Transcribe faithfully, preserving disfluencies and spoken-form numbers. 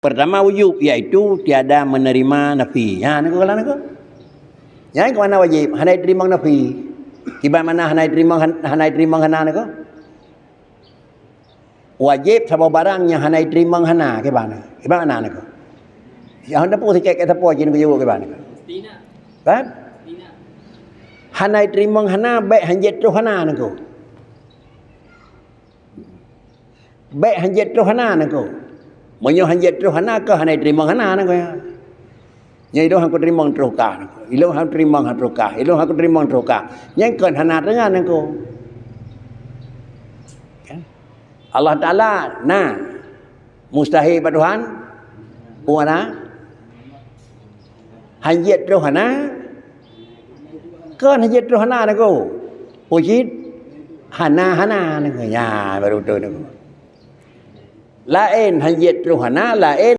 Pertama wujub, yaitu tiada menerima nafi. Ha, niko kalon niko. Nyang keu mana wajib? Hana teurimong nafi. Kiban mana hana teurimong han-, hana teurimong hana niko? Wajib saboh barang nyang hana teurimong hana, kiban? Kiban mana niko? Nyang hana pun sikit kat sapo jih niko jaweueb kiban niko? Kan? Hana teurimong hana, bèk hanjeuet troh hana niko. Bèk hanjeuet troh hana niko. Meunyoe hanjeuet troh hana, keu hana teurimong hana niko, ya. Nyan ilôn han kuteurimong troh kah niko. Ilôn han teurimong han troh kah. Ilôn han kuteurimong troh kah. Nyan kon hana teungan niko. Kan? Allah Taala na. Mustahil bak Tuhan? Peue na? Hanjeuet troh hana? Kon hanjeuet troh hana niko. Peue cit? Hana-hana niko. Nya, baru tu niko. Laén hanjeuet troh hana, laén